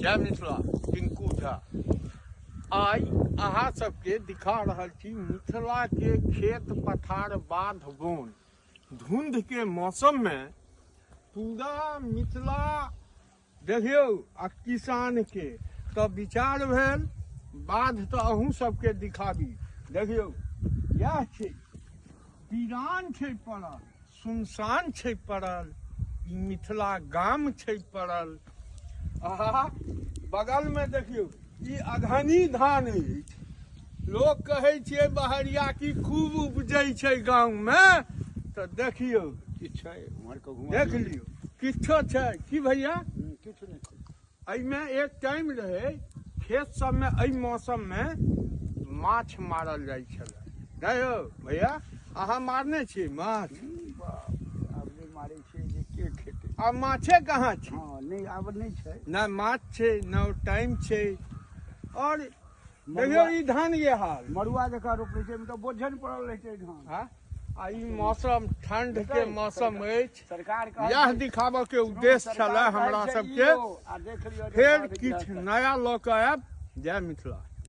जय मिथिला। टिंकू झा आइ अहाँ सबके दिखा रहल छी मिथिला के खेत पथार बाध बोन। धुंध के मौसम में पूरा मिथिला देखियौ आ किसान के तऽ विचार भेल बाध तऽ अहूँ सबके दिखाबी। देखियौ इएह छै, वीरान छै पड़ल, सुनसान छै पड़ल, ई मिथिला गाम छै पड़ल। आहा बगल में देखियौ ई अगहनी धान अछि। लोक कहै छियै बहरिया की खूब उपजै छै गाँव में, तऽ देखियौ किछु छै उम्हर के घुमा देख लियौ किछो छै की भैया? किछु नहि छै। एहिमे एक टाइम रहै खेत सबमे एहि मौसममे माछ मारल जाइ छलै। नहि यौ भैया, अहाँ मारने छियै माछ? आब नहि मारै छियै जे के खेतै। आब माछे कहाँ छै? हँ, नहि आब नहि छै। नहि माछ छै, न टाइम छै। और देखियौ ई धान के हाल, मड़ुआ जकाँ रोपै छै, तऽ बोझन पड़ल रहै छै धान। हँ, आ ई मौसम ठंड के मौसम अछि। सरकार इएह दिखाबऽ के उद्देश्य छलै हमरा सबके। फेर किछु नया लऽ कऽ आयब। जय मिथिला।